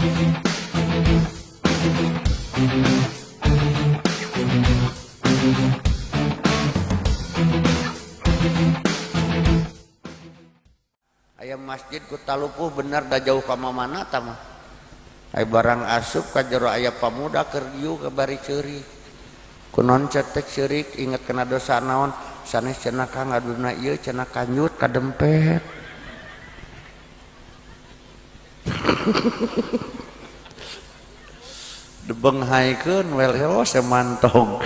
Aya masjid Kutalupuh bener da jauh ka mana tah mah. Aya barang asup ka jero aya pamuda keur dieu ka bari ceurik. Kunaon cetek ceurik inget kana dosa naon sanes cenah ka ngaduna ieu cenah kanjut kadempet. Debenghaikeun weleo semantong.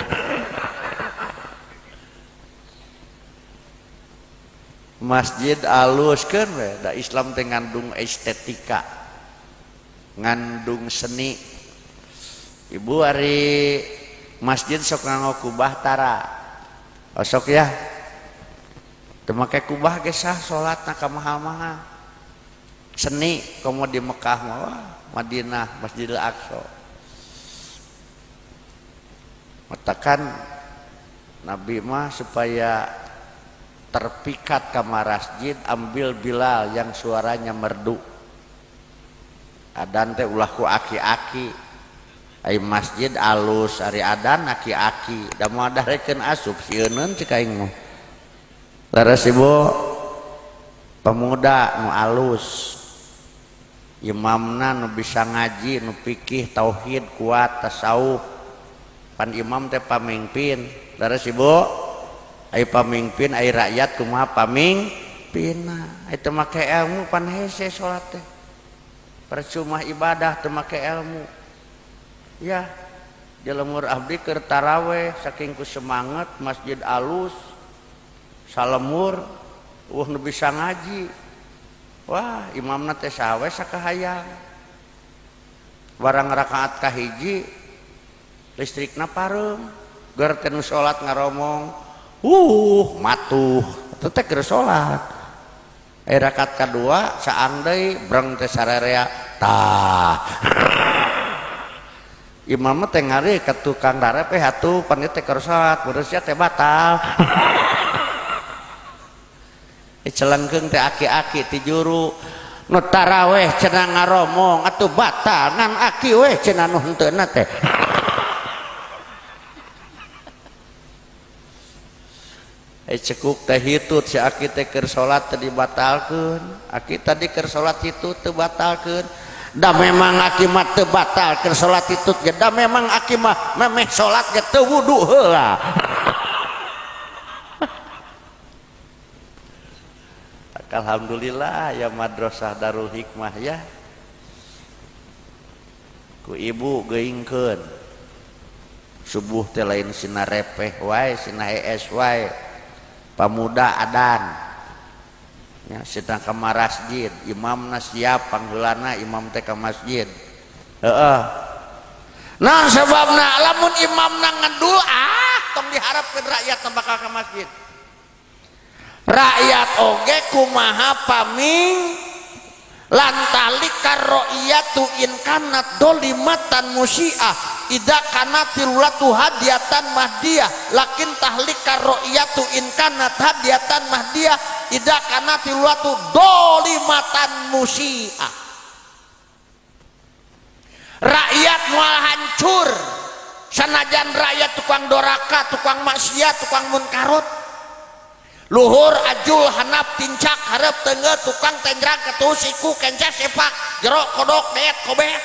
Masjid alus kan we, da Islam teh ngandung estetika, ngandung seni. Ibu ari masjid sok nganggo kubah tara. Osok ya. Teu make kubah ge sah salatna ka mahal-mahal. Seni komo di Mekah mah, Madinah, Masjidil Aqsa. Matakan Nabi mah supaya terpikat ke masjid ambil Bilal yang suaranya merdu. Adan teh ulah ku aki-aki. Ai masjid alus ari adan aki-aki. Da moal darekeun asup sieuneun cek aing mah. Leres ibu pemuda nu alus. Imamna nu bisa ngaji, nu fikih, tauhid kuat, tasawuf. Pan imam teh pamimpin. Leres ibu ai pamimpin ai rakyat kumaha pamimpinna. Ai teu make ilmu pan hese salat teh. Percuma ibadah teu make ilmu. Ya, di lemur abdi keur taraweh saking ku semangat masjid alus salemur eueuh nu bisa ngaji. Wah, imamna teh saha we sakahayang. Barang rakaat kahiji listrikna pareum, geur teh nu salat ngaromong. Matuh teu teh keur salat. Ai rakaat kadua saang deui breng teh sararea tah. Imam teh ngari ka tukang darep atuh pan teh keur salat, beres sia teh batal. Celengkeung teh aki-aki ti juru nu taraweh cenah ngaromong atuh batal ngan aki weh cenah nu henteuna teh. Cekuk teh hitut si aki teh keur salat teh dibatalkeun. Aki tadi keur salat hitut teu batalkeun. Da memang aki mah teu batal keur salat hitut ge. Da memang aki mah memeh salat ge teu wudu heula. Alhamdulillah ya Madrasah Darul Hikmah ya. Ku ibu geuingkeun. Subuh teh lain sina repeh wae, sina hees wae. Pamuda adan ya, sedang ke masjid imamna siap pangheulana imam teh ka masjid heeh. Nah sebabna lamun imamna ngedul ah tong diharapkeun rakyat bakal ka masjid. Rakyat oge kumaha paming lantali karroiyatu in kanat dolimatan musiah ida kana tilulatu hadiatan mahdiyah lakin tahlik karroiyatu in kanat hadiatan mahdiyah ida kana tilulatu dolimatan musiah. Rakyat moal hancur sanajan rakyat tukang doraka, tukang maksiat, tukang munkarot. Luhur ajul hanap tincak hareup teunggeut tukang tenjrang ketus siku kenca sepak jero kodok deet kobet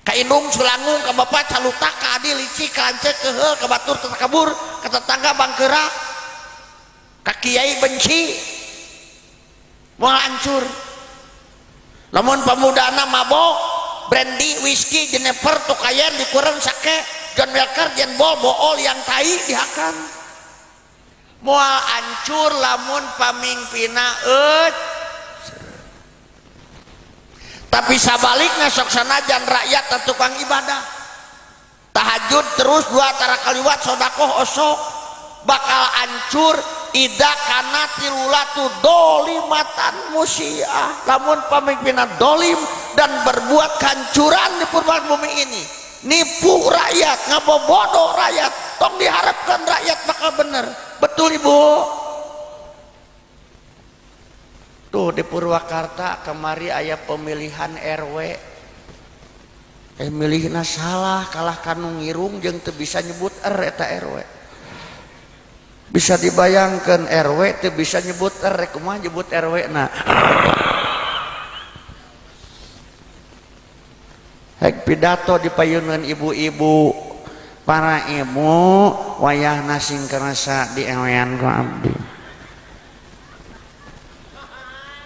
ka indung sulangung ka bapak calutak ka adi licik ka lanceuk keuheul ka batur kabur ka tetangga bangkeura ka kiai benci moal hancur. Lamun pamudana mabok brandy whisky jenever tukayen dikurang sake John Walker jenbol bool yang tai dihakan moal hancur lamun pamimpina Tapi sabalikna sok sanajan rakyat tukang ibadah tahajud terus dua tara kaliwat sodakoh osok bakal hancur ida kana tilulatu dolimatan musiah. Lamun pamimpina dolim dan berbuat kehancuran di purba bumi ini, nipu rakyat, ngabobodo rakyat, tong diharapkan rakyat bakal bener. Betul ibu? Tuh di Purwakarta kemari aya pemilihan RW. Milihna salah kalah kanu ngirung jeung teu bisa nyebut R eta RW. Bisa dibayangkan RW teu bisa nyebut R, kumaha nyebut RW na. Hek pidato di payunan ibu-ibu, para ibu wayahna sing kerasa diewean ku abdi.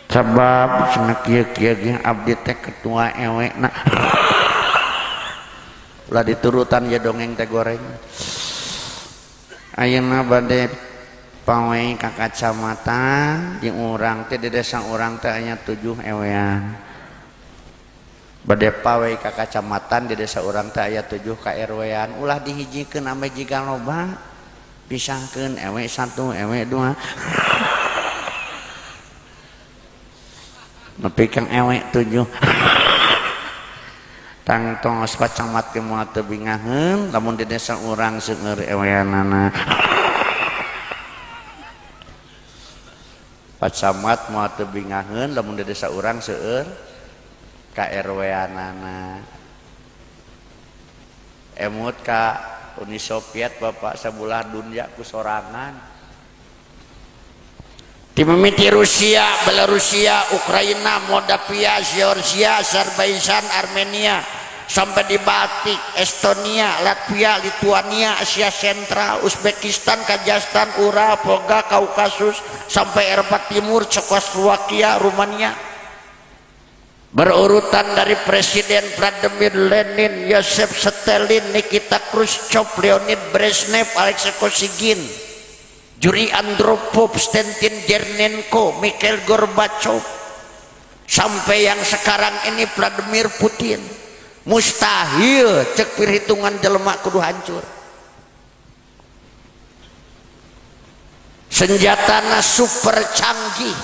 Sebab cenah kieu-kieu ge abdi teh ketua ewe na. Ulah diturutan ya dongeng teh goreng. Ayeuna bade pawe ka kacamatan jeung urang teh di desa urang teh aya 7 ewean. Bade pawe ka kacamatan di desa urang teh aya 7 ka RW-an. Ulah dihijikeun ame jiga loba, pisahkeun ewe 1, ewe 2. Nepi kang ewe 7. Tangtos pacamat ke moal teu bingaheun lamun di desa urang seueur eweanana. Pacamat moal teu bingaheun lamun di desa urang seueur ka RW-anana. Emut ka Uni Soviet bapak sabulah dunia ku sorangan. Dimimiti Rusia, Belarusia, Ukraina, Moldavia, Georgia, Azerbaijan, Armenia, sampai di Baltik, Estonia, Latvia, Lithuania, Asia Sentral, Uzbekistan, Kazakhstan, Ural, Volga, Kaukasus, sampai Eropa Timur, Cekoslowakia, Rumania. Berurutan dari Presiden Vladimir Lenin, Yosef Stalin, Nikita Khrushchev, Leonid Brezhnev, Alexei Kosygin, Yuri Andropov, Konstantin Chernenko, Mikhail Gorbachev, sampai yang sekarang ini Vladimir Putin. Mustahil cek perhitungan jelema kudu hancur. Senjatana super canggih,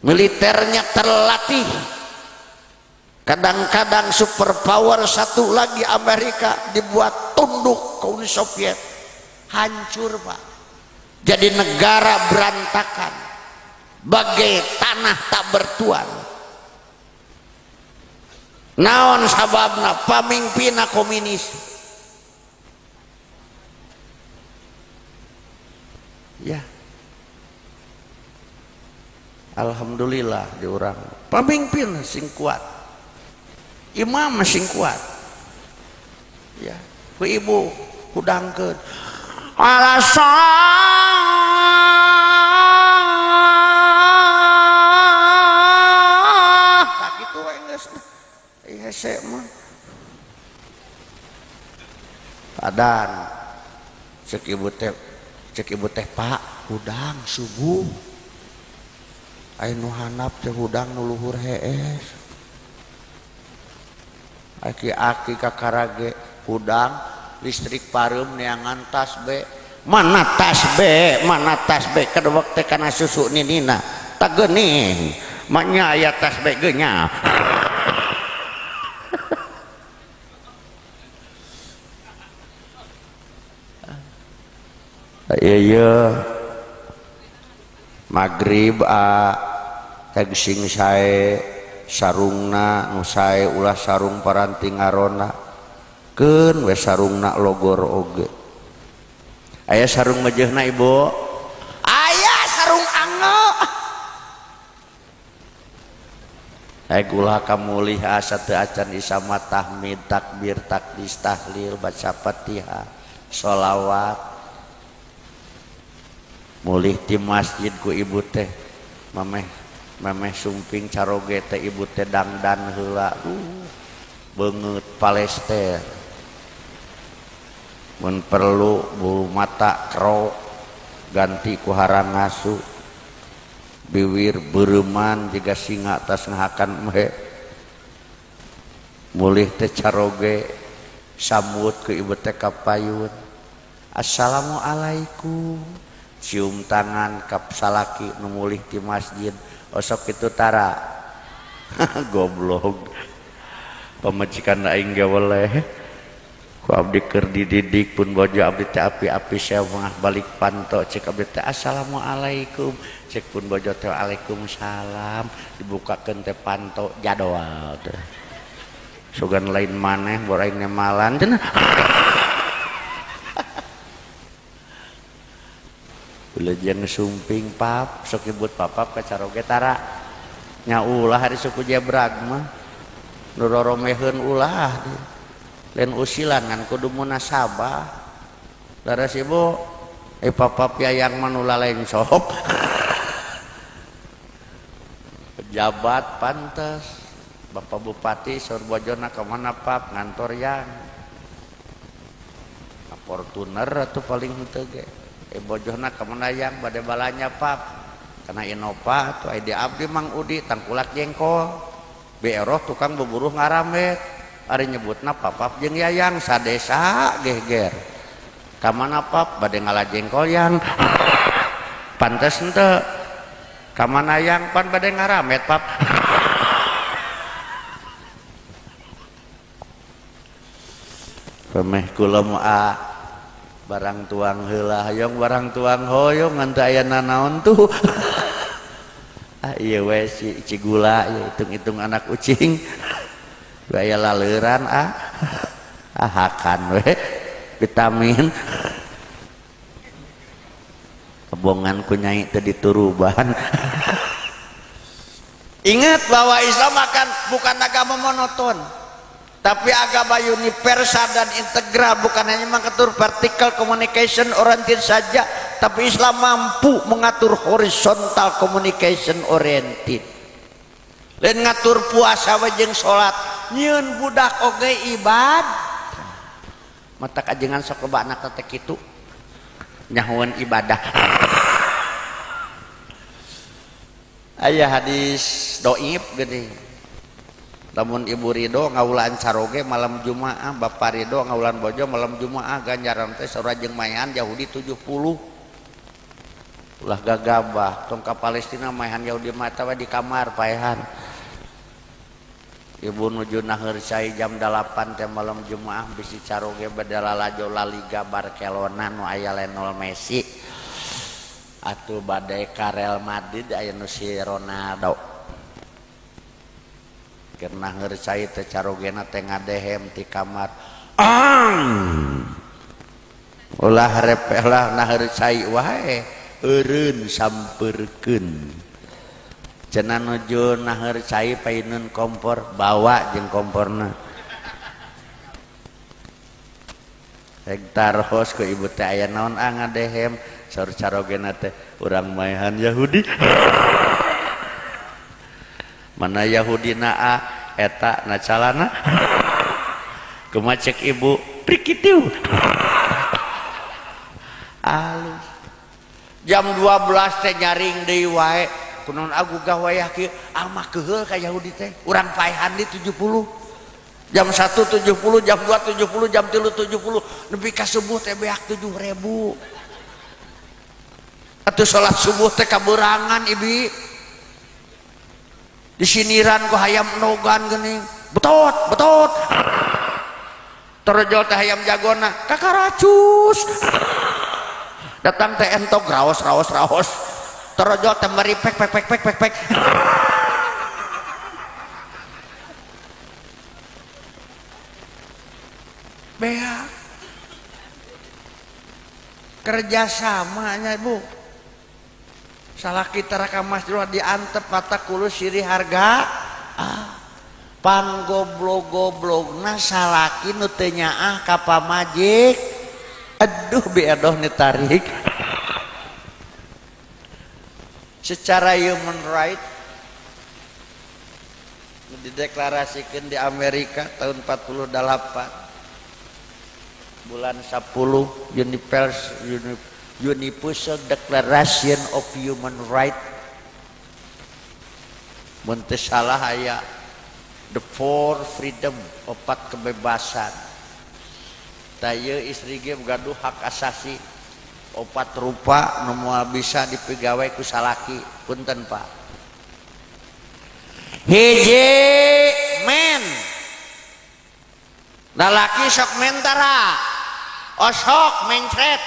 militernya terlatih. Kadang-kadang super power satu lagi Amerika dibuat tunduk ke Uni Soviet, hancur pak. Jadi negara berantakan, bagai tanah tak bertuan. Naon sababna? Pamimpinna komunis. Ya, alhamdulillah di urang pamimpin sing kuat, imam sing kuat. Ya, ku ibu hudangkeun alasan tak kitu we geus hese mah. Adan cek ibu teh pak hudang subuh aya nu handap teh hudang nu luhur hees. Aki-aki kakarage hudang listrik pareum neangan tas be, mana tas be, mana tas be kedewek teh kana susu ninina tah geuning manya aya tas be geunya. Iya magrib a tag sing sae sarungna nu sae ulah sarung paranti ngarona keun we sarungna logor oge. Aya sarung mejeuhna ibu, aya sarung anggo. Ai ulah kamulih asa teu acan isama tahmid takbir takdis tahlil baca Fatihah sholawat. Mulih ti masjid ku ibu teh mameh mameh sumping caroge teh ibu teh dangdan heula beungeut palester mun perlu bulu mata kerok ganti ku harang ngasu biwir beureman jiga singa tas ngahakan meh. Mulih teh caroge sambut ku ibu teh ka payun, assalamualaikum, cium tangan kap salaki nu mulih ti masjid osok kitu tara. Goblok pamajikan aing ge weleh ku abdi keur dididik pun bojo abdi teh api-api sewah balik panto cek abdi teh assalamualaikum, cek pun bojo teh waalaikumsalam, dibukakeun teh panto jadwal teh. Sugan lain maneh bor aing nemalan cenah. Wilujeng sumping pap sok nyebut papap ka caroge tara. Nya ulah hari suku jebrag mah. Nu roromeheun ulah. Lain usilan ngan kudu munasabah. Leres ibu, papap yayang mah nu lalain sop. Pejabat pantes, Bapak Bupati saur bojona ka mana pap ngantor yang. Fortuner atuh paling henteu ge. Bojona ka mana yang bade balanya pap. Kana Innova atuh di abdi Mang Udi tangkulak jengkol. Beeroh tukang beburuh ngaramet. Ari nyebutna papap jeung yayang sadesa geger. Ka mana pap bade ngala jengkol yang. Pantes henteu. Ka mana yang pan bade ngaramet pap. Pemeh kula mah barang tuang heula hoyong barang tuang hoyong ngan teu aya nanaon tuh. Ah ieu we si cigula ieu hitung-hitung anak ucing. Aya laleuran ah. Ah hakan we vitamin. Kebongan ku nyai teu dituruban. Ingat bahwa Islam akan bukan agama monoton, tapi agama universal dan integral, bukan hanya mengatur vertical communication oriented saja, tapi Islam mampu mengatur horizontal communication oriented. Lain ngatur puasa we jeung salat, nyieun budak oge ibad. Mata kajengan sok loba anak teh kitu. Nyahoan ibadah. Aya hadis doib geuning. Lamun ibu ridho ngawulaan caroge malam Jumaah, bapak ridho ngawulaan bojo malam Jumaah, ganjaran teh saurang jeung mayan Yahudi 70. Ulah gagabah, tong ka Palestina mayan Yahudi mata we di kamar paehan. Ibu nuju naheur cai jam 8 teh malam Jumaah bisi caroge bade lalajo La Liga Barcelona nu aya Lionel Messi. Atuh bade ka Real Madrid aya nu si Ronaldo. Keur naheur cai teh carogena teh ngadehem ti kamar. Ang. Ulah repeh lah naheur cai wae eureun sampeurkeun. Cenah nuju naheur cai painun kompor bawa jeung komporna. Rek tarhos ku ibu teh aya naon ah ngadehem saur carogena teh urang maehan Yahudi. Mana Yahudi naa eta na calana. Kumaha cek ibu prikitiu. Alus. Jam 12 teh nyaring deui wae. Kunaon agugah wayah kieu ah mah keuheul ka Yahudi teh. Urang paehan di 70. Jam 1 70, jam 2 70, jam 3 70, nepi ka subuh teh beak 7.000. Atuh salat subuh teh kaberangan ibi. Disiniran ku hayam nogan geuning. Betot, betot. Terjol teh hayam jagona, kakaracus. Datang teh entok raos raos raos. Terjol teh meri pek pek pek pek pek pek. Bea. Kerjasamanya Bu. Salah kita rekam masjid diantep mata kulu siri harga. Ah. Panggoblog-goblogna salaki nu teu nyaah ka pamajik. Aduh biedoh ditarik. Secara human right dideklarasikan di Amerika tahun 48 bulan 10 Universal Declaration of Human Right. Mun teu salah aya the four freedom, opat kebebasan. Tah ieu istri ge gaduh hak asasi opat rupa nu moal bisa dipigawe ku salaki. Punten Pak. Hiji men. Lalaki sok mentara, osok mencret.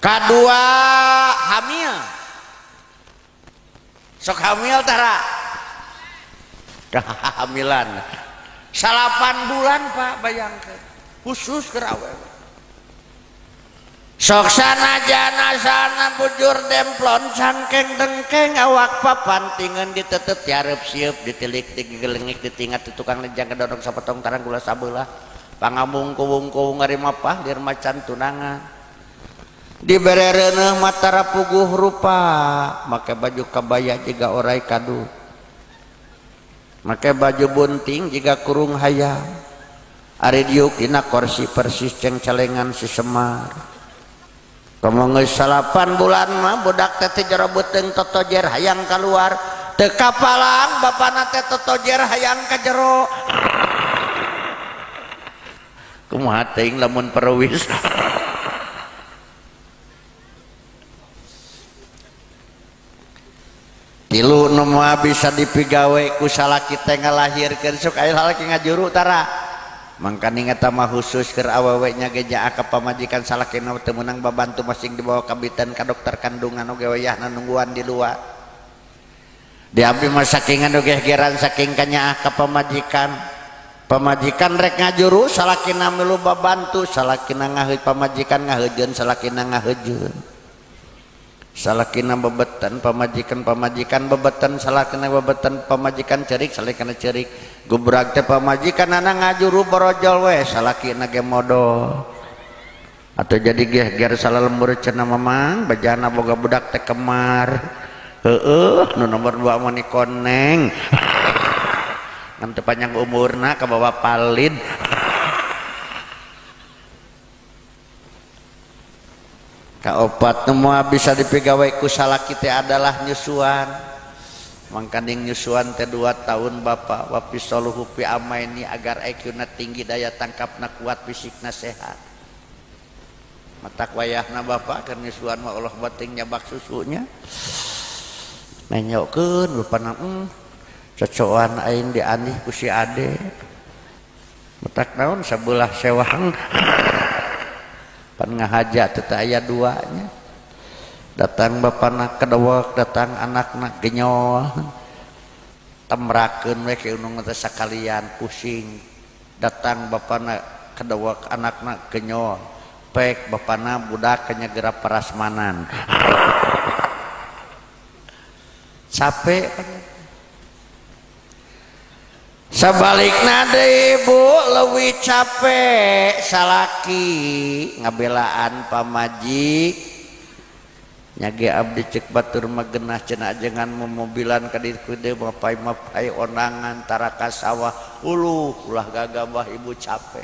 Kadua hamil. Sok hamil tara. Kehamilan 8 bulan Pak, bayangkan khusus keur awewe. Sok sanajana sana bujur demplon cangkeng dengkeng awak papantingan ditetep tiarep sieup ditilik digelengik ditingat di tukang lejang kedorong sapotong tarang gula sabelah pangamung kuwung-kuwung ngarimapah lir macan tunangan dibere reuneuh matara puguh rupa make baju kabaya jiga orai kadu make baju bunting jiga kurung hayam ari diuk dina kursi persis cengcelengan si Semar. Komo geus 8 bulan mah budak teh teh jero beuteung totojer hayang kaluar teu kapalang bapana teh totojer hayang ka jero. Kumaha teuing lamun perwis. Tilu nu moal bisa dipigawe ku salaki teh ngalahirkeun sok aya lalaki ngajuru tara. Mangkaning eta mah khusus keur awewe nya ge jaa ka pamajikan salakina teu meunang babantu masing dibawa ka bitan ka dokter kandungan oge wayahna nungguan di luar. Di abdi mah saking anu gegeran saking kanyaah ka pamajikan. Pamajikan rek ngajuru salakina milu babantu, salakina ngaheuj pamajikan ngaheujeun, salakina ngaheujeun. Salakina bebetan pamajikan, pamajikan bebetan salakina bebetan pamajikan cerik salakina cerik. Gubrag teh pamajikan anak ngajuru borojol we salakina ge modol. Atau jadi geger salalembur cenah mamang bejana boga budak teh kemar. Heueuh nu nomor 2 mah ni koneng. Ngan teu panjang umurna kabawa palid. Kaopat nu moal bisa dipigawe ku salaki teh adalah nyusuan. Mangkaning nyusuan teh 2 tahun bapak wapisoluhu fi amaini agar IQ-na tinggi, daya tangkapna kuat, fisikna sehat. Matak wayahna bapak keur nyusuan mah Allah bating nyabak susunya. Nenyokeun rupana cocoan aing dianih ku si ade. Matak naon sabelah sewang. Pan ngahaja teu aya duanya. Datang bapana kedewek, datang anakna genyol. Temrakeun we ke unung teh sakalian pusing. Datang bapana kedewek, anakna genyol. Pek bapana budak nyegera parasmanan. Capek. Sebalikna deui ibu leuwih capek salaki ngabelaan pamajik. Nyage abdi cek batur mah geunah cenah ajengan momobilan ka ditu deui mapai-mapai onangan taraka sawah uluh ulah gagabah ibu capek.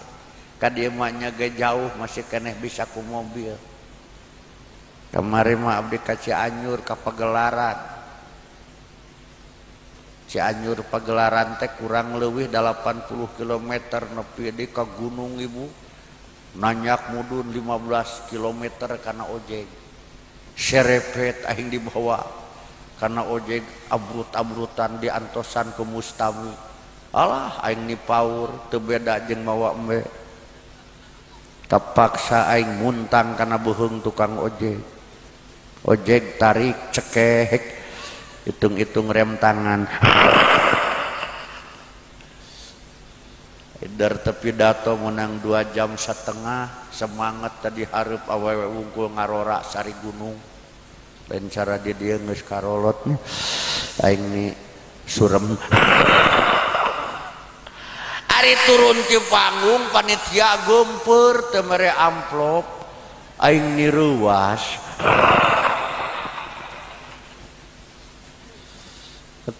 Ka dieu mah nyage jauh masih keneh bisa ku mobil. Kamari mah abdi ka Cianjur ka Pagelaran. Cianjur Pagelaran teh kurang leuwih 80 km nepi di ka gunung ibu. Nanyak mudun 15 km kana ojek. Serepet aing dibawa kana ojek abrut-abrutan diantosan ke Mustami. Alah aing nipaur teu beda jeung mawa embe. Tapaksa aing muntang kana beuheung tukang ojek. Ojek tarik cekek hitung-hitung rem tangan. Idar tepi dato menang 2,5 jam, semangat tadi hareup awewe wungkul ngarora sari gunung. Lain cara di dieu geus karolotnya aing ni surem. Ari turun ti panggung panitia geumpeur teu mere amplop aing ni reuas.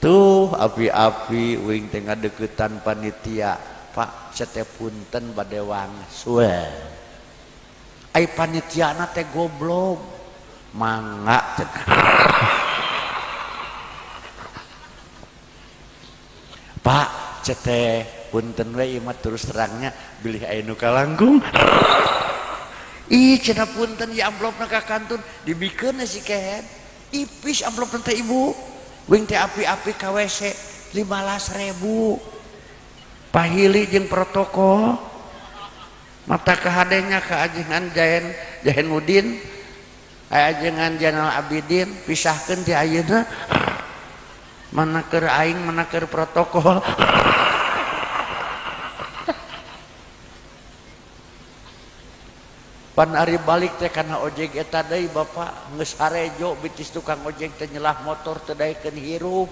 Tuh api-api uing teh ngadeukeutan panitia. Pak sete punten bade wangsul. Ai panitiana teh goblok. Mangga cenah. Pak cete punten we ieu mah terus terangnya bilih aya nu kalangkung. Ih cenah punten ieu amplopna ka kantun dibikeun si kehed. Ipis amplopna teh ibu. Wing teh api-api ka WC 15.000. Pahili jeung protokol. Mata kahadenya ka ajengan Jain Jainuddin, ajengan Jainal Abidin pisahkeun ti ayeuna. Mana keur aing mana keur protokol. Pan ari balik teh kana ojek eta deui bapak geus harejo bitis tukang ojek teh nyelah motor teu daekeun hirup.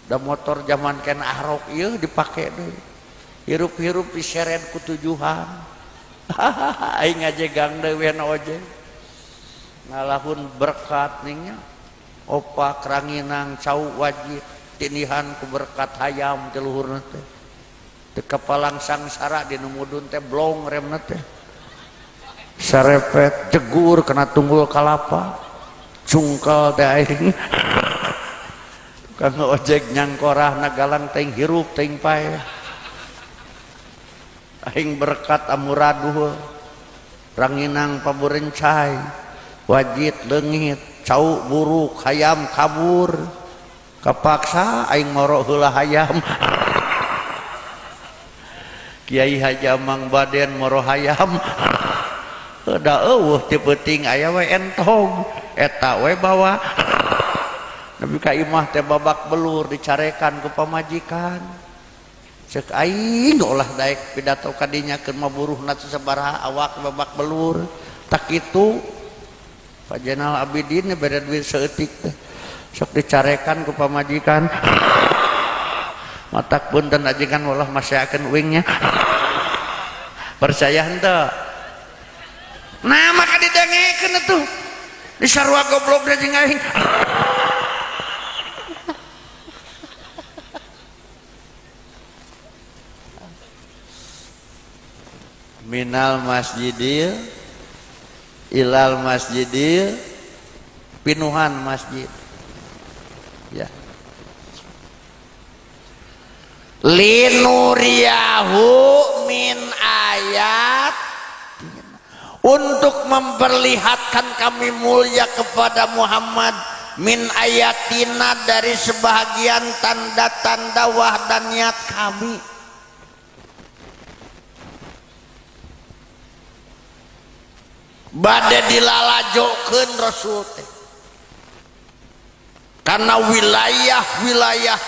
Da motor zaman ken Ahrok ieu dipake deui. Hirup-hirup diseret ku tujuhan. Aing ngajegang deui we na ojek. Ngalahun berkat ning nya. Opak ranginang cau wajib tinihan ku berkat hayam teh luhurna teh. Teu kapalang sangsara dinu mudun teh blong remna teh. Sarepet jegur kena tunggul kalapa cungkel teh aing. Tukang ojek nyangkorah nagalang teh hirup teh pae. Aing berkat amuraduh ranginang paburencai wajit leungit cau buruk hayam kabur kapaksa aing ngorok heula hayam. Kiai Haji Amang Baden moro hayam. Da eueuh ti peuting aya we entong eta we bawa. Nepi ka imah teh babak belur dicarekan ku pamajikan. Ceuk aing olah daek pidato ka dinya keur maburuhna sabaraha awak babak belur. Tak kitu Pak Jenal Abidin beda duit saeutik teh. Sok dicarekan ku pamajikan. Matak punten ajengan walah masyakeun uingnya. Percaya henteu? Nah maka didengekeun atuh. Di sarua goblokna jeung aing. Minal masjidil ilal masjidil pinuhan masjid. Ya. Linuriyahu min ayat, untuk memperlihatkan kami mulia kepada Muhammad min ayatina, dari sebahagian tanda-tanda wahdaniyat kami. Bade dilalajokeun Rasul teh karena wilayah-wilayah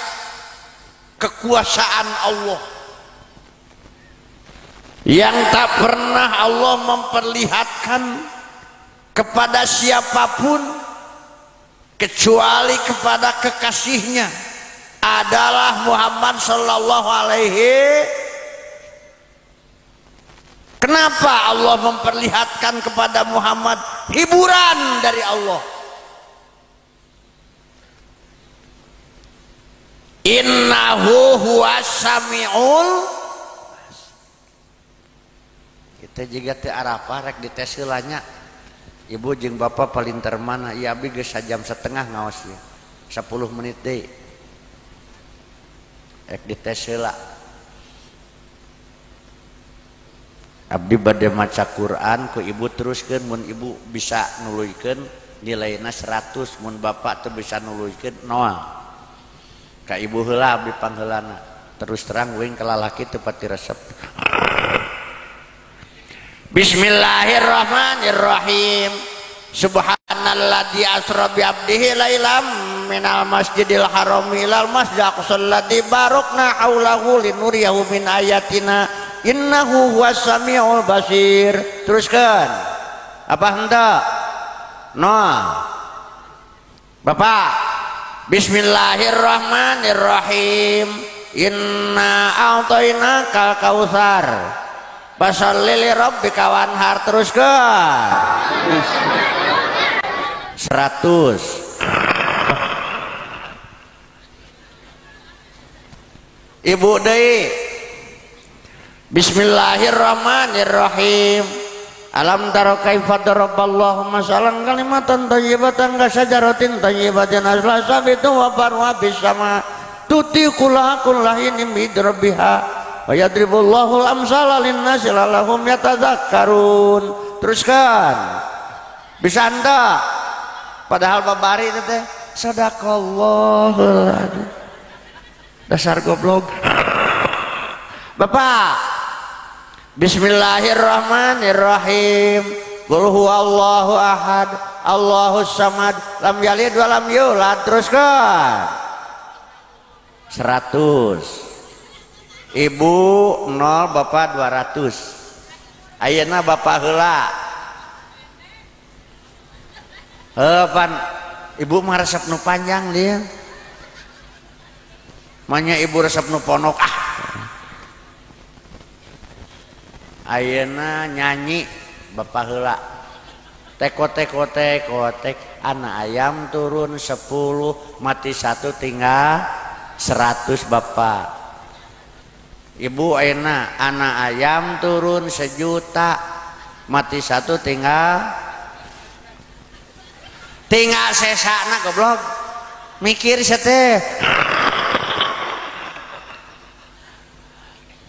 kekuasaan Allah yang tak pernah Allah memperlihatkan kepada siapapun kecuali kepada kekasihnya adalah Muhammad sallallahu alaihi. Kenapa Allah memperlihatkan kepada Muhammad hiburan dari Allah? Innahu huwas samiul. Kita juga teh Arafah rek dites heula nya. Ibu jeung bapak palinter mana? Ieu abdi geus sajam setengah ngaos ieu. 10 menit deui. Rek dites heula. Abdi bade maca Quran ku ibu teruskeun, mun ibu bisa nuluykeun nilaina 100, mun bapak teu bisa nuluykeun 0. Ka ibu heula abdi pangheulana. Terus terang uing ka lalaki teu pati resep. Bismillahirrahmanirrahim. Subhanalladzi asra bi 'abdihi lailam minal masjidil harami ilal masjidil aqsal ladzi barakna haulahu linuriyahu min ayatina innahu huwas samiul basir. Teruskan. Apa hendak? No. Bapak. Bismillahirrahmanirrahim. Inna a'tainakal kautsar. Fasholli li rabbika wanhar. Teruskan. 100. Ibu deui. Bismillahirrahmanirrahim. Alam tara kaifa daraballahu masalan kalimatan thayyibatan ka syajaratin thayyibatin asla sabitu wa barwa bisama tuti kullahinin bidrabiha wa yadribullahu al-amsala lin-nasi la'allahum yatadzakkarun. Teruskan. Bisa anda? Padahal babari itu teh sadaqallahul azim. Dasar goblok. Bapak. Bismillahirrahmanirrahim. Qul huwallahu ahad, Allahus samad, lam yalid wa lam yulad. Teruskan. 100. Ibu 0, bapak 200. Ayeuna bapak heula. Heuh pan ibu mah resep nu panjang dia. Manya ibu resep nu ponok ah. Ayeuna nyanyi bapak heula. Teko teko teko tek anak ayam turun 10 mati 1 tinggal 100 bapak. Ibu ayeuna anak ayam turun 1 juta mati 1 tinggal sesana goblok. Mikir teh.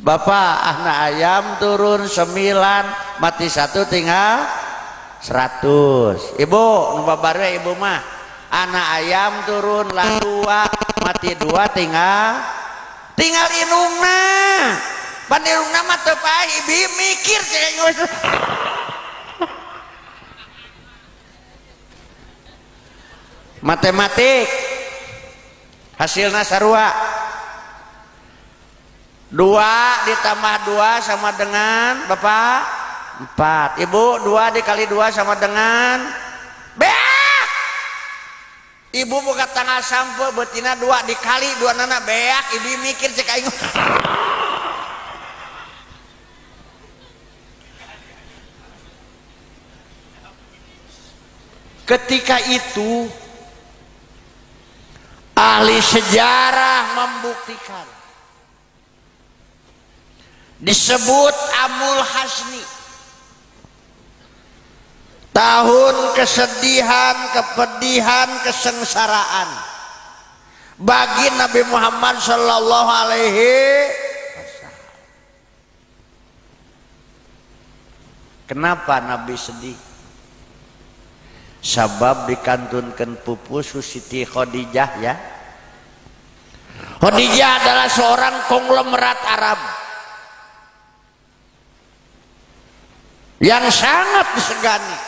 Bapak anak ayam turun 9 mati 1 tinggal 100. Ibu nu babar we ibu mah anak ayam turun lah 2 mati 2 tinggal indungna. Pan indungna mah teu paeh ibi mikir cek. Matematik hasilna sarua. 2 ditambah 2 sama dengan bapak 4. Ibu 2 dikali 2 sama dengan beak. Ibu buka tanggal sampo betina 2 dikali 2 nana beak. Ibu mikir cek aing. Ketika itu ahli sejarah membuktikan disebut Amul Hasni, tahun kesedihan, kepedihan, kesengsaraan bagi Nabi Muhammad Shallallahu Alaihi Wasallam. Kenapa Nabi sedih? Sabab dikantunkan pupus Siti Khadijah ya. Khadijah adalah seorang konglomerat Arab yang sangat disegani.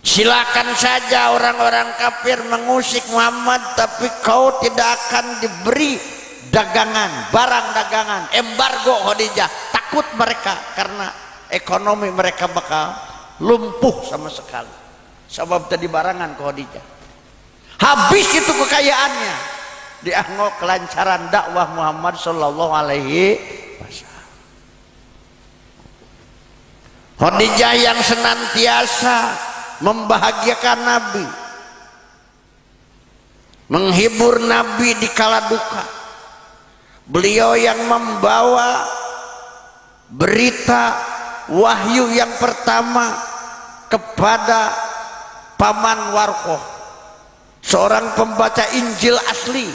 Silakan saja orang-orang kafir mengusik Muhammad, tapi kau tidak akan diberi dagangan, barang dagangan, embargo Khadijah. Takut mereka karena ekonomi mereka bakal lumpuh sama sekali. Sebab tadi barangan ke Khadijah. Habis itu kekayaannya dianggap kelancaran dakwah Muhammad Shallallahu Alaihi Wasallam. Khadijah yang senantiasa membahagiakan Nabi, menghibur Nabi di kala duka. Beliau yang membawa berita wahyu yang pertama kepada paman Warqah, seorang pembaca Injil asli.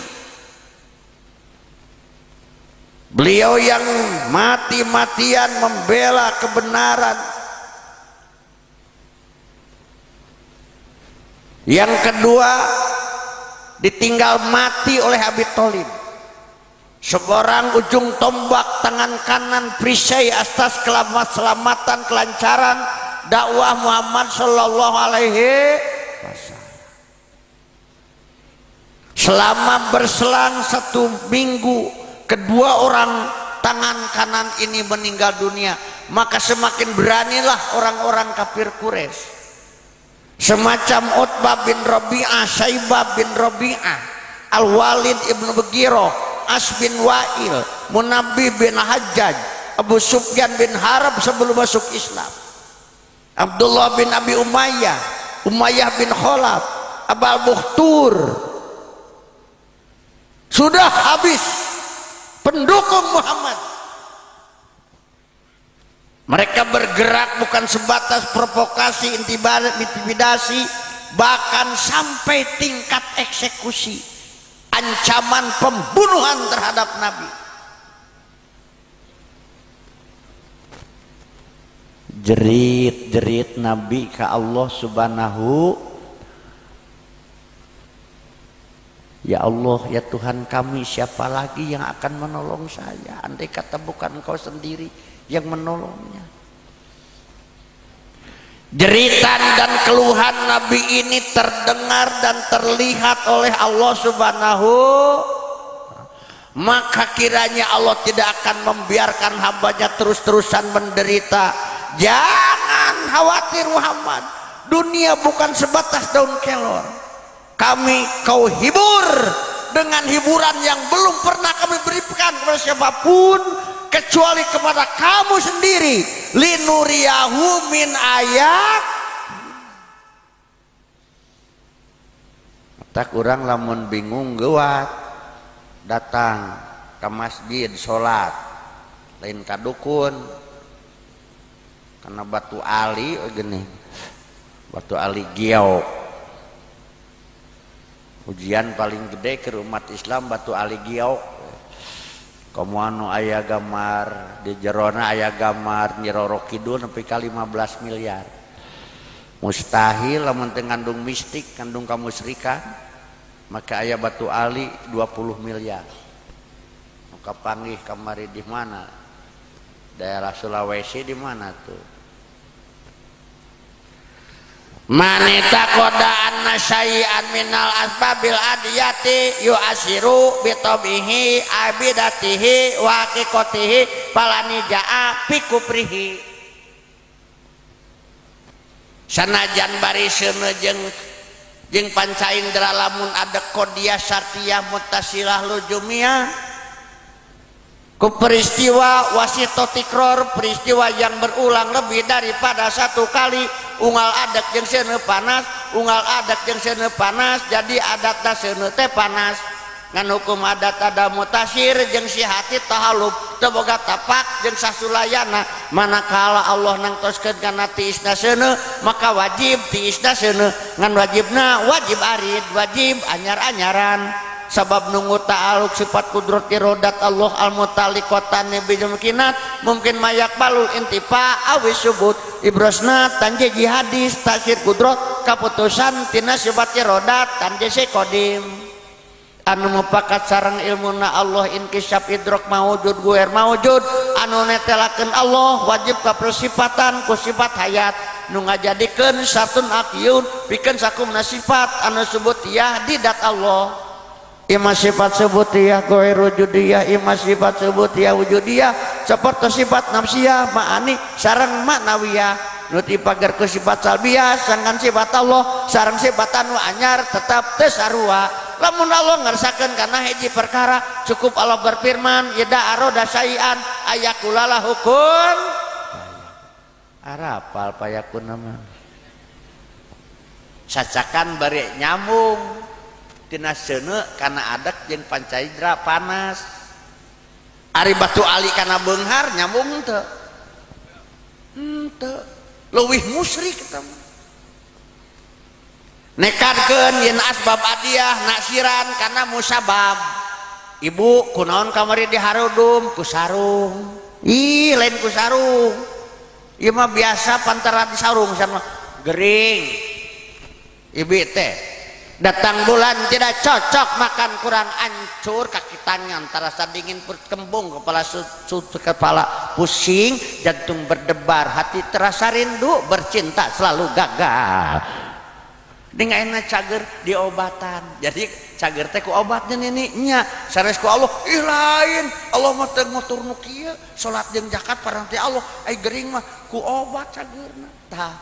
Beliau yang mati-matian membela kebenaran. Yang kedua, ditinggal mati oleh Abi Thalib, seorang ujung tombak tangan kanan perisai atas keselamatan kelancaran dakwah Muhammad Shallallahu Alaihi Wasallam. Selama berselang 1 minggu kedua orang tangan kanan ini meninggal dunia, maka semakin beranilah orang-orang kafir Quraisy, semacam Utbah bin Rabi'ah, Syaibah bin Rabi'ah, Al-Walid ibn Mughirah, As bin Wa'il, Munabbih bin Hajjaj, Abu Sufyan bin Harb sebelum masuk Islam, Abdullah bin Abi Umayyah, Umayyah bin Khalaf, Abal Bukhtur. Sudah habis pendukung Muhammad. Mereka bergerak bukan sebatas provokasi, intimidasi, bahkan sampai tingkat eksekusi, ancaman pembunuhan terhadap Nabi. Jerit-jerit Nabi ke Allah Subhanahu, ya Allah, ya Tuhan kami, siapa lagi yang akan menolong saya andai kata bukan Engkau sendiri yang menolongnya. Jeritan dan keluhan Nabi ini terdengar dan terlihat oleh Allah Subhanahu. Maka kiranya Allah tidak akan membiarkan hambanya terus-terusan menderita. Jangan khawatir Muhammad, dunia bukan sebatas daun kelor. Kami kau hibur dengan hiburan yang belum pernah kami berikan kepada siapapun kecuali kepada kamu sendiri. Linuriyahu min ayat. Tak kurang lamun bingung geuat datang ke masjid sholat lain ka dukun karena batu ali gini, batu ali giok. Ujian paling gede ke umat Islam batu ali giok. Komo anu aya gambar di jerona aya gambar Nyi Roro Kidul nepi ka 15 miliar. Mustahil lamun teu ngandung mistik, ngandung kamusrikan. Maka aya batu ali 20 miliar. Nu kapanggih kamari di mana? Daerah Sulawesi di mana tuh? Manita kodaan nasyai'an minal asbabil adiyati yu'asiru bitobihi abidatihi wa hakikotihi palanija'a pikuprihi. Sanajan bari seuneu jeung panca indera lamun ada kodiah sartiyah mutasilah lujumiyah ku peristiwa wasito tikror, peristiwa yang berulang lebih daripada satu kali. Unggal adak jeung seuneu panas, unggal adak jeung seuneu panas, jadi adatna seuneu teh panas. Ngan hukum adat ada mutasir jeung si hati tahalub teu boga tapak jeung sasulayana. Manakala Allah nangtoskeun kana tiisna seuneu maka wajib tiisna seuneu, ngan wajibna wajib arid, wajib anyar-anyaran. Sabab nunggu ta'aluk sifat kudrat irodat Allah al-mutaliqatan bijumkinat mungkin mayak balul intifa awis subut ibrosna tanjeji hadis taksir kudrat kaputusan tina sifat irodat tanjese kodim anu mupakat sareng ilmuna Allah inkisaf idrok maujud guer maujud anu netelakeun Allah wajib kapersifatan ku sifat hayat nu ngajadikeun satun akiyun pikeun sakumna sifat anu subutiyah di dat Allah. Ima sifat sebutiyah goer wujudiyah, ima sifat sebutiyah wujudiyah seperti sifat nafsiyah ma'ani sareng maknawiyah nu dipagar ku sifat salbiyah sangkan sifat Allah sareng sifat anu anyar tetap teu sarua. Lamun Allah ngersakeun kana hiji perkara cukup Allah berfirman yada aroda syai'an ayakulalah hukun arapal payakun mah sacakan bari nyambung tina seuneu kana adak jeung pancaindra panas. Ari batu ali kana beunghar nyambung teu? Henteu. Leuwih musyrik eta mah. Nekadkeun yen asbab adiyah naksiran kana musabab. Ibu kunaon kamari diharudum ku sarung. Ih lain ku sarung. Ieu mah biasa pantaran sarung sama gering. Ibi teh datang bulan tidak cocok makan kurang ancur kaki tangan terasa dingin perut kembung kepala kepala pusing jantung berdebar hati terasa rindu bercinta selalu gagal. Dengan enak cager diobatan, jadi cager teh ku obatnya nya sanes ku Allah ih lain Allah mah teu ngutur nu kieu salat jeung zakat parang teh Allah ai gering mah ku obat cagerna tah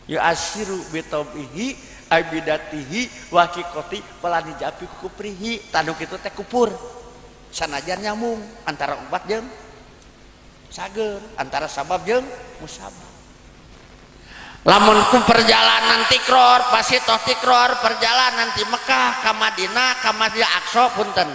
ya asiru bitobihi abidatihi wa hakikati palani japi kuprihi tanu kitu teh kupur sanajan nyambung antara obat jeung sager antara sabab jeung musabab. Lamun ku perjalanan tikror pasti toh tikror perjalanan di Mekah ka Madinah ka Masjid Aqsa punten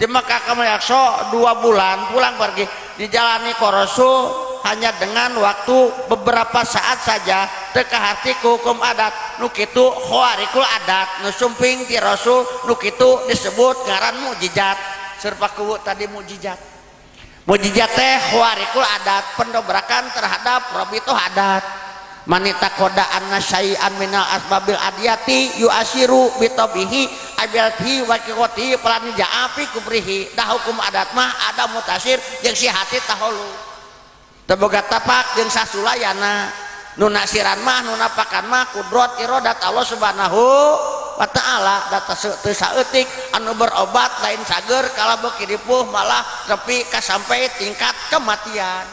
di Mekah ka Masjid Aqsa 2 bulan pulang pergi dijalani ku Rasul hanya dengan waktu beberapa saat saja teu kaharti ku hukum adat nu kitu khawarikul adat nu sumping ti Rasul nu kitu disebut ngaran mukjizat. Serpa kuwu tadi mukjizat, mukjizat teh khawarikul adat pendobrakan terhadap robitoh adat. Manita kodaan nasyai'an minal asbabil adiyati yu'asiru bitobihi abilatihi wa kiqotihi pelani ja'afi kubrihi dah hukum adat mah ada mutasir jeung si hati taholu teu boga tapak jeung sasulayana. Nu nasiran mah nu napakan mah kudrat iradat Allah Subhanahu wa taala. Data teu saeutik anu berobat lain cager kalah beuki ripuh malah nepi ka sampai tingkat kematian.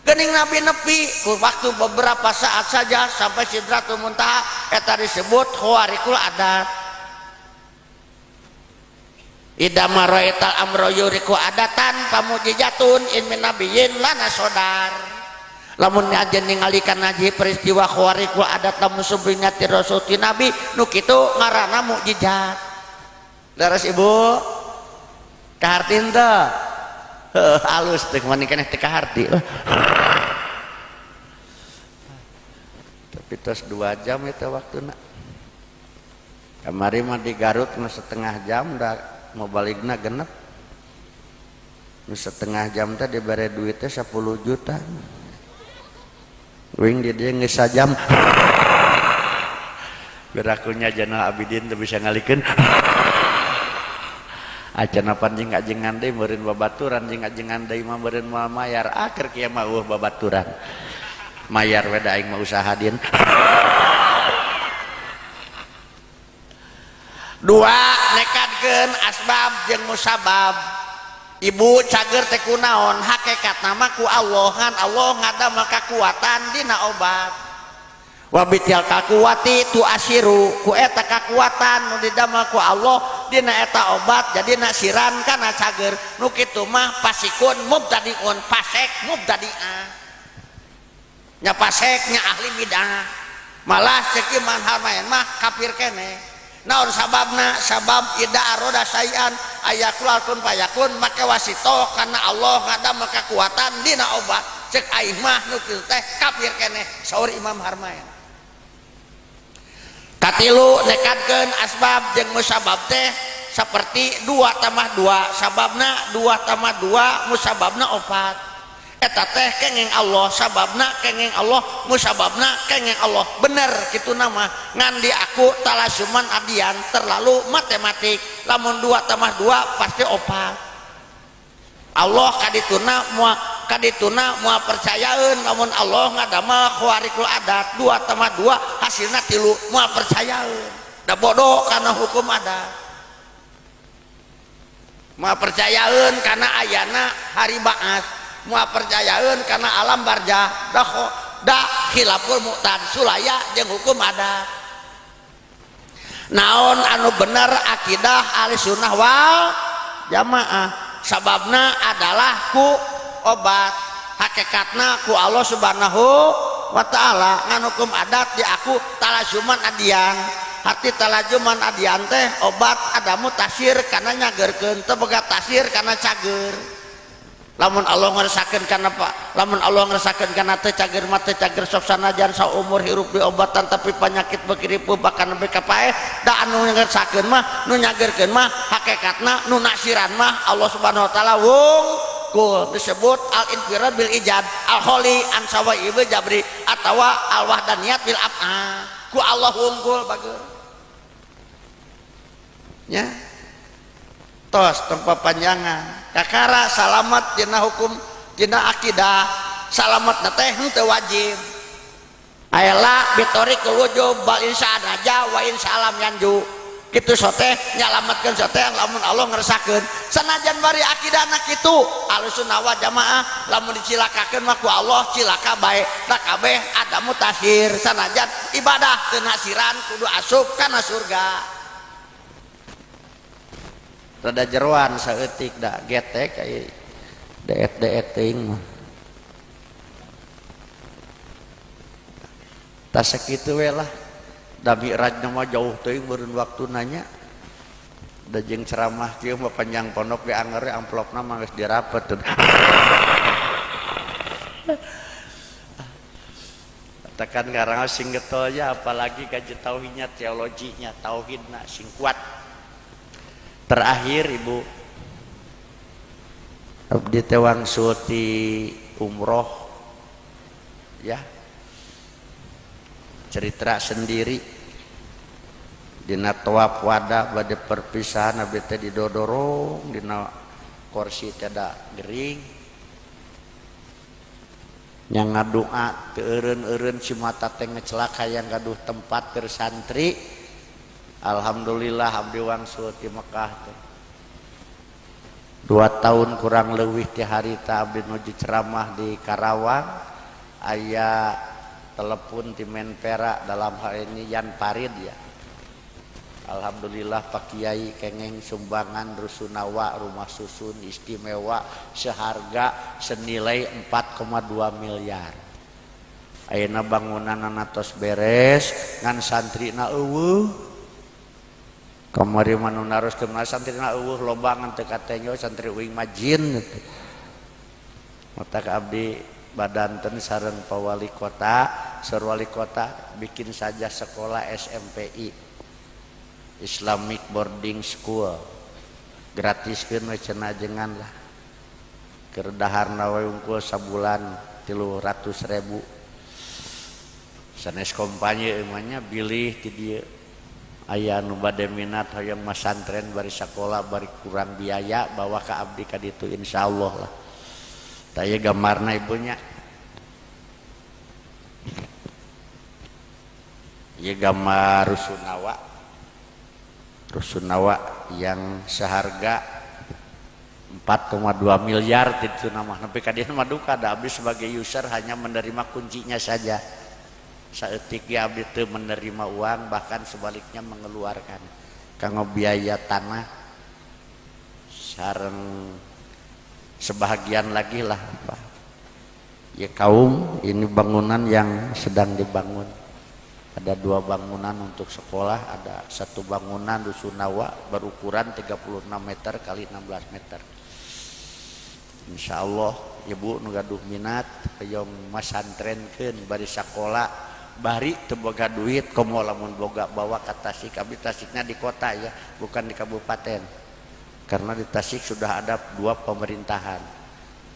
Geuning Nabi nepi ku waktu beberapa saat saja sampai Sidratul Muntaha eta disebut khawarikul adat. Idza maraital amra yuriku adatan pamujizatun in min nabiyyin lana sodar. Lamun aja ningali kana peristiwa khawarikul adat lamun sumpingna ti rasul ti nabi nu kitu ngaranna mukjizat. Leres ibu? Kaharti henteu? Heuh alus teh mani keneh teu kaharti. Tapi tos 2 jam eta waktuna. Kamari mah di Garut mah setengah jam da mau balikna genep. Nu setengah jam teh dibere duit teh 10 juta. Wing di dia geus sajam. Berakunya Jainal Abidin teu bisa ngalikeun. Acana panjing ajengan deui meureun babaturan jeung ajengan deui mah meureun moal mayar akhir kieu mah eueuh babaturan. Mayar we da aing mah usaha dieun. Dua nekadkeun asbab jeung musabab. Ibu cager teh kunaon hakikatna mah ku Allah ngan Allah ngadamel kakuatan dina obat. Wa bitil kakuwati tu asiru ku eta kakuatan nu didamel ku Allah dina eta obat jadi nasiran kana cager nu kitu mah pasikun mubtadiun pasek mubtadi'ah. Nya pasek nya ahli bidah. Malah cek iman harmaen mah kafir keneh. Naon sababna? Sabab ida aroda sayan ayakulakun payakun make wasito karena Allah ngadamel kekuatan dina obat cek aing mah nu kitu teh kafir keneh saur Imam Harmain. Katilu nekadkeun asbab jeung musabab teh seperti 2 tambah 2 sababna 2 tambah 2 musababna 4. Eta teh kenging Allah sababna kenging Allah musababna kenging Allah bener kitu nama ngan di aku talasuman adian terlalu matematik lamun 2 tambah 2 pasti 4. Allah kadituna moal percayaeun lamun Allah ngadamel khawarikul adat 2 tambah 2 hasilna 3 moal percayaeun da bodoh kana hukum adat moal percayaeun kana ayana hari ba'ats moal percayaeun kana alam barjah da khilaful mu'tad sulaya jeung hukum adat. Naon anu bener akidah ahli sunnah wal jamaah sababna adalah ku obat hakikatna ku Allah Subhanahu wa taala ngan hukum adat di aku talasuman adian hati talajuman adian teh obat adamu tasir kana nyageurkeun teu boga tasir kana cager. Lamun Allah ngeresakeun kana Pak, lamun Allah ngeresakeun kana teu cager mah teu cager sok sanajan saumur hirup diobatan tapi penyakit beuki ripuh bahkan nepi ka paeh da anu ngeresakeun mah nu nyageurkeun mah hakikatna nu nasiran mah Allah Subhanahu wa taala wungkul disebut al infirad bil ijab al kholi an sawaibil jabri atawa al wahdaniyat bil af'al ku Allah wungkul bager nya tos tempat panjangan kakara salamat dina hukum dina akidah salamat teh henteu wajib aya bitorikul wujub bal insaan aja wa insalam yanju kitu soteh nyalametkeun soteh lamun Allah ngeresakeun sanajan bari akidahna kitu ahlussunnah wal jamaah lamun dicilakakeun mah ku Allah cilaka bae da kabeh ada mutasir sanajan ibadah teu nasiran kudu asup kana surga. Rada jeroan saeutik da getek aya deet-deet teuing mah. Tah sakitu we lah. Da mi'rajna mah jauh teuing meureun waktu nanya. Da jeung ceramah kieu mah panjang pondok ge anger amplopna mah geus dirapet. Tekan ngarang sing getol ya apalagi kaji tauhidnya teologinya tauhidna sing kuat. Terakhir ibu abdi teh wangsul ti umroh ya cerita sendiri dina tawaf wada bade perpisahan abdi teh didodorong dina kursi teh da gering Yang ngadoa teu eureun-eureun si mata teh ngecelak hayang gaduh tempat keur santri. Alhamdulillah abdi wangsul ti Mekah teh. 2 tahun kurang leuwih ti harita abdi nuju ceramah di Karawang, aya telepon ti Menpera dalam hal ini Yan Farid ya. Alhamdulillah Pak Kiai kengeng sumbangan rusunawa rumah susun istimewa seharga senilai 4,2 miliar. Ayeuna bangunanna tos beres ngan santrina eueuh. Kamari mah nu naroskeun mah santrina eueuh loba ngan teu katenyo santri uing mah jin. Matak abdi badanten sareng Pak Wali Kota, Sur Wali Kota bikin saja sekolah SMPI. Islamic Boarding School gratiskeun we cenah ajengan lah keur daharna we unggul sabulan 300.000 sanes kompanye mah nya bilih ti dieu aya nu bade minat hoyong masantren bari sakola bari kurang biaya bawa ka abdi ka ditu insyaallah lah. Tah ieu gambarna ibunya, ieu gambar rusunawa. Rusunawa yang seharga 4,2 miliar itu nama nepi ka dieu mah duka da abdi sebagai user hanya menerima kuncinya saja. Saeutik ge abdi teu menerima uang bahkan sebaliknya mengeluarkan kanggo biaya tanah sareng sebahagian lagi lah Pak. Ya kaum ini bangunan yang sedang dibangun. Ada 2 bangunan untuk sekolah, ada 1 bangunan rusunawa berukuran 36 meter kali 16 meter. Insya Allah ibu nu gaduh minat hoyong masantrenkeun bari sakola bari teu boga duit komo lamun boga bawa ka Tasik. Abdi Tasikna di kota ya, bukan di kabupaten. Karena di Tasik sudah ada 2 pemerintahan.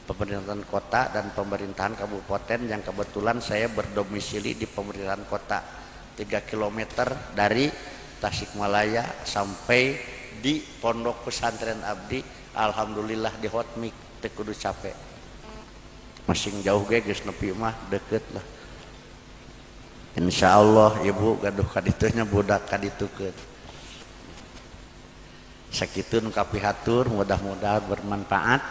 Pemerintahan kota dan pemerintahan kabupaten yang kebetulan saya berdomisili di pemerintahan kota. 3 km dari Tasikmalaya sampai di Pondok Pesantren Abdi, alhamdulillah di hotmik teu kudu capek. Masing jauh ge geus nepi mah deket lah. Insyaallah ibu gaduh ka ditunya budak kaditukeun. Sakitu nu kapihatur mudah-mudahan bermanfaat.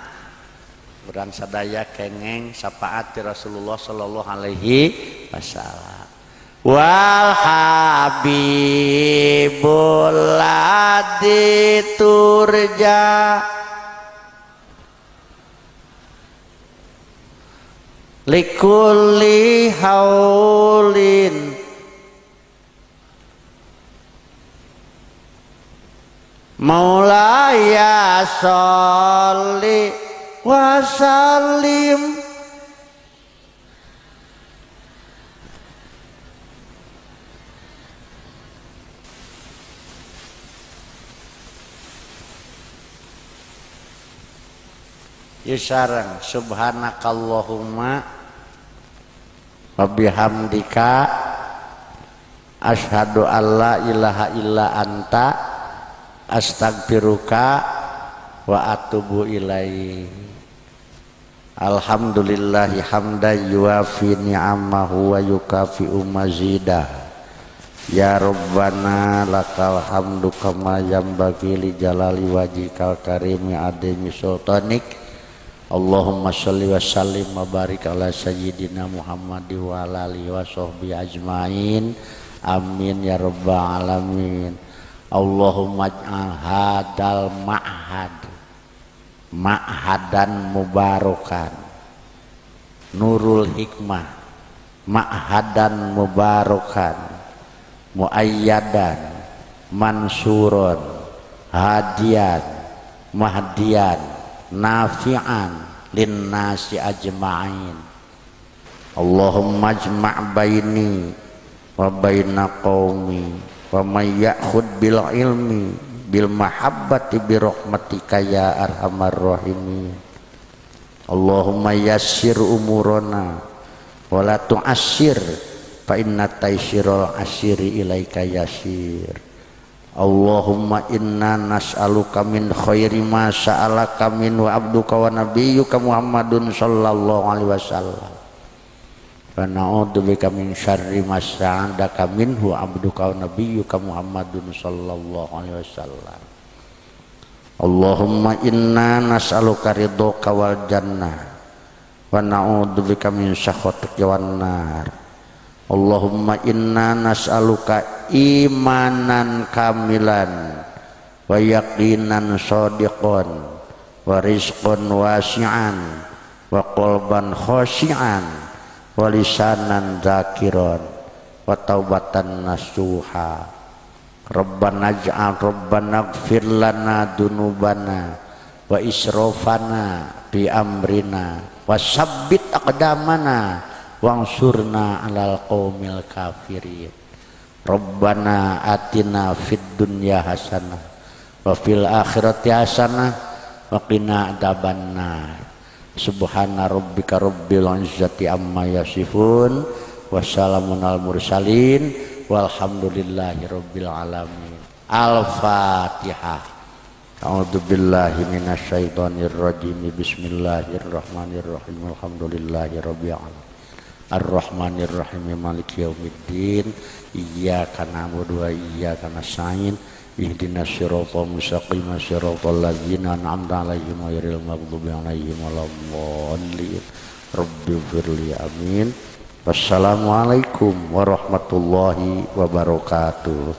Urang sadaya kengeng syafaat ti Rasulullah sallallahu alaihi wasallam. Wal habibul ladzi turja likulli haulin maulaya sholli wa sallim sareng subhanakallahumma wa bihamdika asyhadu alla ilaha illa anta astaghfiruka wa atubu ilaih. Alhamdulillahi hamdan yuafi ni'amahu wa yukafi'u mazidah. Ya Rabbana lakal hamdu kama yanbaghi li jalali wajhikal karimi adimi sultanik. Allahumma sholli wa sallim wa barik ala sayyidina Muhammad wa ala alihi wa sahbihi ajmain. Amin ya rabbal alamin. Allahumma ij'al hadal ma'had ma'hadan mubarakan nurul hikmah ma'hadan mubarakan muayyadan mansuron hadian mahdian nafi'an linnasi ajma'in. Allahumma ajma' baini wa baina qaumi wa may ya'khud bil ilmi bil mahabbati bi rahmatika ya arhamar rahimin. Allahumma yassir umurana wa la tu'assir fa inna taysiral asiri ilaika yasir. Allahumma inna nas'aluka min khairi ma sa'alaka min wa abduka wa nabiyyuka Muhammadun sallallahu alaihi wasallam. Wa na'udzubika min syarri ma sta'adzaka minhu abduka wa nabiyyuka Muhammadun sallallahu alaihi wasallam. Allahumma inna nas'aluka ridhoka wal jannah wa na'udzubika min sakhatika wan nar. Allahumma inna nas'aluka imanan kamilan wa yaqinan shadiqan wa rizqan wasi'an wa qalban khashi'an wa lisanan dzakiran wa taubatan nasuha. Rabbana ij'al rabbana ighfir lana dunubana wa israfana bi amrina wa sabbit aqdamana wangsurna alal qaumil kafirin. Rabbana atina fid dunya hasanah wa fil akhirati hasanah wa qina adzabannar. Subhana rabbika rabbil izzati amma yasifun wassalamun al mursalin walhamdulillahi rabbil alamin. Al-Fatihah. A'udzu billahi minasyaitonir rajim. Bismillahirrahmanirrahim. Alhamdulillahi rabbil alamin. Ar-Rahmanir Rahim Maliki yaumiddin. Iyyaka na'budu wa iyyaka nasta'in. Ihdinas siratal mustaqim siratal ladzina an'amta 'alaihim ghairil maghdubi 'alaihim waladdallin. Rabbighfirli amin. Wassalamualaikum warahmatullahi wabarakatuh.